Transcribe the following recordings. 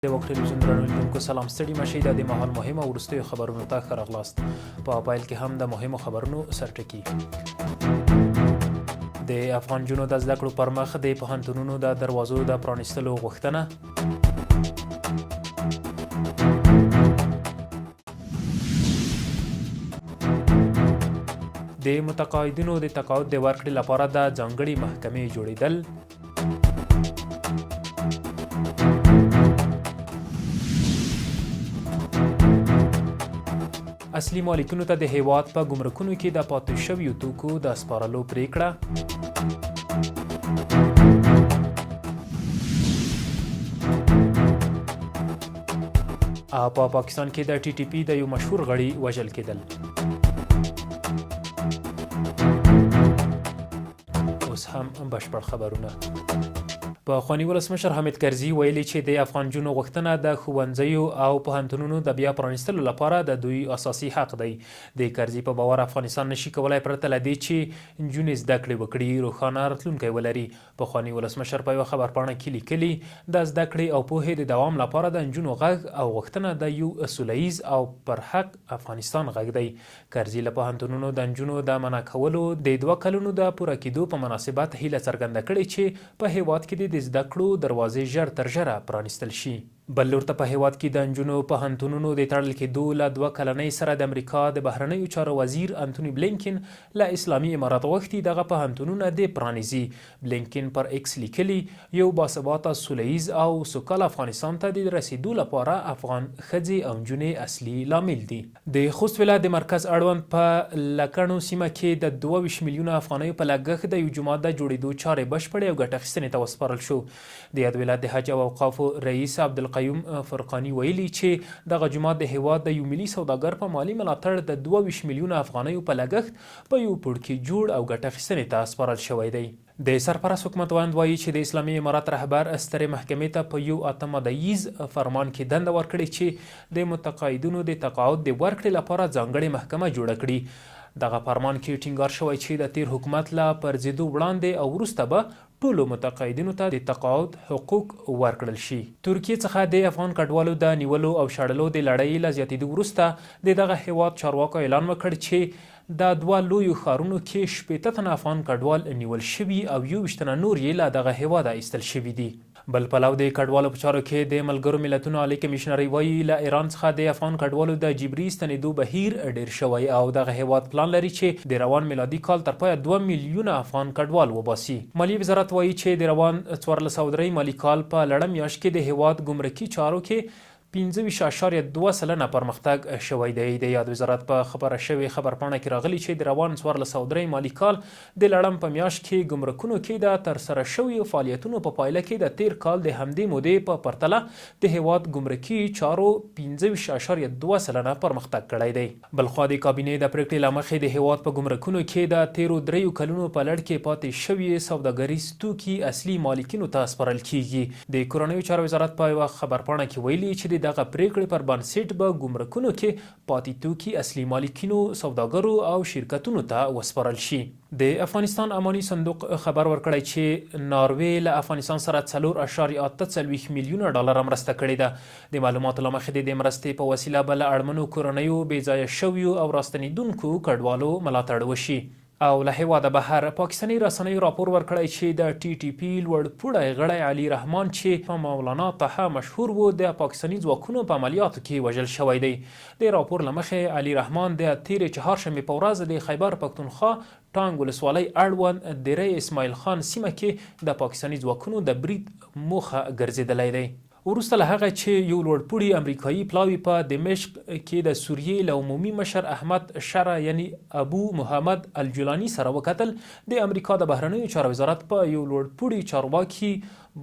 د واک ټلویزیون درنو لیدونکو سلام، ستړي مشئ. د دې مهال مهمو او وروستیو خبرونو ته ښه راغلاست. په پیل کې هم د مهمو خبرونو سرټکي. د افغان نجونو د زده کړو پر مخ د پوهنتونونو د دروازو د پرانیستلو غوښتنه. د متقاعدینو د تقاعد د ورکړې لپاره د ځانګړي محکمې جوړېدل. اصلي مالکینو ته د هیواد په ګمرکونو کې د پاتې شویو توکو د سپارلو پریکړه. په پاکستان کې د ټي ټي پي د یو مشهور غړي وژل کېدل. اوس هم بشپړ خبرونه. پخواني ولسمشر حامد کرزي ویلي چې د افغان نجونو غوښتنه د ښوونځیو او پوهنتونونو د بیا پرانیستلو لپاره د دوی اساسي حق دی. د کرزي په باور افغانستان نشي کولای پرته له دې چې نجونې زده کړې وکړي، روښانه راتلونکی ولري. پخواني ولسمشر په یوه خبرپاڼه کې لیکلي، د زده کړې او پوهې د دوام لپاره د نجونو غږ او غوښتنه د یو سوله ییز او پر حق افغانستان غږ دی. کرزي له پوهنتونونو د نجونو د منع کولو د دوه کلونو د پوره کېدو په مناسبت هیله څرګنده کړې چې په هېواد کې دې د زده کړو دروازې ژر تر ژره پرانیستل شي. بل لور ته په هېواد کې د نجونو پوهنتونونو د تړل کېدو له دوه کلنۍ سره د امریکا د بهرنیو چارو وزیر انتوني بلېنکن له اسلامي امارت غوښتي دغه پوهنتونونه دې پرانیزي. بلېنکن پر ایکس لیکلي، یو باثباته، سوله ییز او سوکاله افغانستان ته د رسېدو لپاره افغان ښځې او نجونې اصلي لامل دي. د خوست ولایت د مرکز اړوند په لکڼو سیمه کې د 22 میلیونه افغانیو په لګښت د یو جومات د جوړېدو چارې بشپړې او ګټه اخیستنې ته وسپارل شو. د یاد ولایت د حج او اوقافو رئیس عبدالقیوم فرقاني ویلي، چې دغه جومات د هېواد د یو ملي سوداګر په مالي ملاتړ د 22 میلیونه افغانیو په لګښت په یو پوړ کې جوړ او ګټه اخیستنې ته سپارل شوی دی. د سرپرست حکومت ویاند وايي چې د اسلامي امارت رهبر سترې محکمې ته په يو اته ماده ييز فرمان کې دنده ورکړې چې د متقاعدونو د تقاعد د ورکړې لپاره ځانګړې محکمه جوړه کړي. دغه فرمان کې ټینګار شوی چې د تېر حکومت له پرځېدو وړاندې او وروسته به ټولو متقاعدینو ته د تقاعد حقوق ورکړل شي. ترکیې څخه د افغان کډوالو د نیولو او شړلو د لړۍ له زیاتېدو وروسته د دغه هېواد چارواکو اعلان وکړ چې د دوه لویو ښارونو کې 60 تنه افغان کډوال نیول شوي او 21 تنه نور یې له دغه هېواده ایستل شوي دي. بل پلو د کډوالو په چارو کې د ملګرو ملتونو عالي کمېشنرۍ وايي، له ایران څخه د افغان کډوالو د جبري ستنېدو بهیر ډېر شوی او دغه هېواد پلان لري چې د روان میلادي کال تر پایه 2 میلیونه افغان کډوال وباسي. مالیې وزارت وايي چې د روان 1403 مالي کال په لړم میاشت کې د هېواد ګمرکي چارو کې 25.2% پرمختګ شوی دی. د یاد وزارت په خپره شوې خبرپاڼه کې راغلي چې د روان 1403 مالي کال د لړم په میاشت کې ګمرکونو کې د ترسره شویو فعالیتونو په پایله کې د تېر کال د همدې مودې په پرتله د هېواد ګمرکي چارو 25.2% پرمختګ کړی دی. بلخوا د کابینې د پرېکړې له مخې د هېواد په ګمرکونو کې د تېرو درېیو کلونو په لړ کې پاتې شوي سوداګریز توکي اصلي مالکینو ته سپارل کېږي. د کورنیو چارو وزارت په یوه خبرپاڼه کې ویلي چې د دغه پرېکړې پر بنسټ به ګمرکونو کې پاتې توکي اصلي مالکینو، سوداګرو او شرکتونو ته وسپارل شي. د افغانستان اماني صندوق خبر ورکړی چې ناروې له افغانستان سره 4.48 میلیونه ډالره مرسته کړې ده. د معلوماتو له مخې د دې مرستې په وسیله به له اړمنو کورنیو، بې ځایه شویو او راستنېدونکو کډوالو ملاتړ وشي. او له هېواده بهر پاکستاني رسنیو راپور ورکړی چې د ټي ټي پي لوړپوړی غړی علي رحمان چې په مولانا طه مشهور و، د پاکستاني ځواکونو په عملیاتو کې وژل شوی دی. د راپور له مخې علي رحمان د تېرې چهارشنبې په ورځ د خیبر پښتونخوا ټانګ ولسوالۍ اړوند دېره اسماعیل خان سیمه کې د پاکستاني ځواکونو د برید موخه ګرځېدلی دی. وروسته له هغه چې یو لوړپوړي امریکايي پلاوي په دمشق کې د سوریې له عمومي مشر احمد شرع یعنی ابو محمد الجولاني سره وکتل، د امریکا د بهرنیو چارو وزارت په یو لوړپوړي چارواکي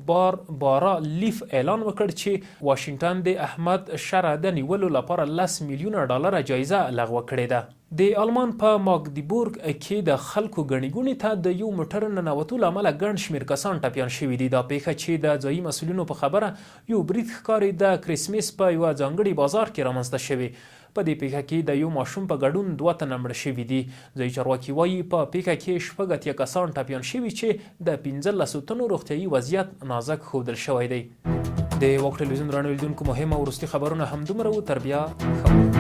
بار بارا لیف اعلان وکړ چې واشنګټن د احمد شرع د نیولو لپاره 10 میلیونه ډالره جایزه لغوه کړې ده. د آلمان په ماګدیبورګ کې د خلکو ګڼې ګوڼې ته د یو موټر ننوتو له امله ګڼ شمېر کسان ټپیان شوي دي. دا پېښه چې د ځايي مسؤلینو په خبره یو برید ښکاري، د کرسمس په یوه ځانګړي بازار کې رامنځته شوې. په دې پېښه کې د یو ماشوم په ګډون دوه تنه مړه شوي دي. ځايي چارواکي وايي، په پېښه کې 86 کسان ټپیان شوي چې د 15 تنو روغتیايي وضعیت نازک ښودل شوی دی. د واک ټلویزیون درنو لیدونکو مهم او وروستي خبرونه همدومره وو. تر بیا ښه وخت.